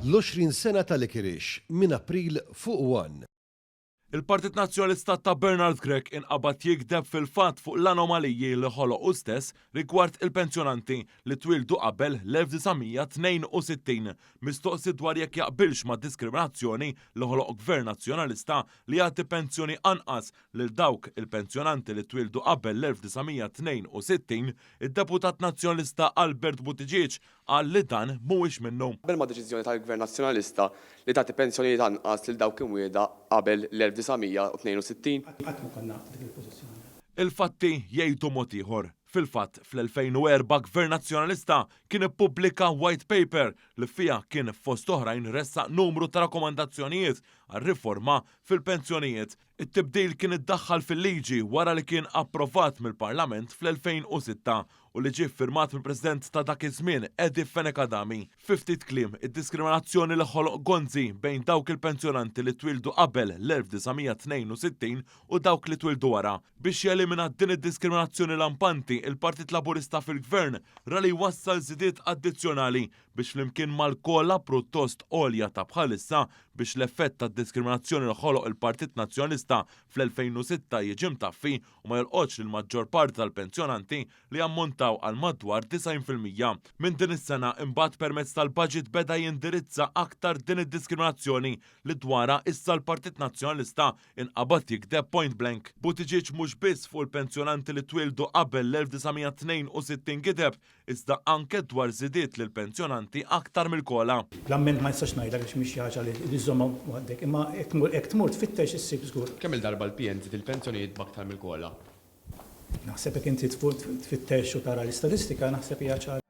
L-20 sena ta' Licorice minn April fuq One. Il-Partit Nazzjonalista ta' Bernard Grech inqabad jigdeb fil-fatt fuq l-anomaliji li ħoloq hu stess rigward il-pensjonanti li twieldu qabel l-1962. Mistoqsi dwar jekk jaqbilx mad-diskriminazzjoni li ħoloq Gvern Nazzjonalista li jagħti pensjoni anqas lil dawk il-pensjonanti li twieldu qabel l-1962, id-Deputat Nazzjonalista Albert Buttigieg Qal li dan mhuwiex minnu. Qabel mad-deċiżjoni tal-Gvern Nazzjonalista li tagħti pensjonijiet anqas lil dawk imwielda qabel l-1962. Qatt ma konna f'dik il-pożizzjoni. Il-fatti jgħidu mod ieħor. Fil-fatt, fl-2004 Gvern Nazzjonalista kien ippubblika White Paper li fiha kien fost oħrajn ressaq numru ta' rakkomandazzjonijiet għal riforma fil-pensjonijiet. It-tibdil kien iddaħħal fil-liġi wara li kien approvat mill-Parlament fl-2006 u li ġie ffirmat mill-President ta' dak iż-żmien Eddie Fenech Adami. Fi ftit kliem, id-diskriminazzjoni li ħoloq Gonzi bejn dawk il-pensjonanti li twieldu qabel l-1962 u dawk li twieldu wara. Biex jelimina din id-diskriminazzjoni lampanti, il-Partit Laburista fil-Gvern ra li jwassal żidiet addizzjonali biex flimkien mal-COLA pruttost għolja ta' bħalissa biex l-effett tad-diskriminazzjoni li ħoloq il-Partit Nazzjonalista fl-2006 jiġi mtaffi u ma jolqotx lill-maġġor parti tal-pensjonanti li jammontaw għal madwar 90%. Minn din is-sena imbagħad permezz tal-baġit beda jindirizza aktar din id-diskriminazzjoni li dwarha issa l-Partit Nazzjonalista inqabad jigdeb point blank. Buttigieg mhux biss fuq il-pensjonanti li twieldu qabel l-1962 gideb iżda anke dwar żidiet lill-pensjonanti aktar mill-COLA. L-amment ma nistax ngħidlek għax mhix xi ħaġa li żżommha waħdek, imma jekk tmur tfittex issib żgur. Kemm-il darba l-PN żied il-pensjonijiet b'aktar mill-COLA? Naħseb jekk inti tfittex u tara l-istatistika naħseb hija ċara.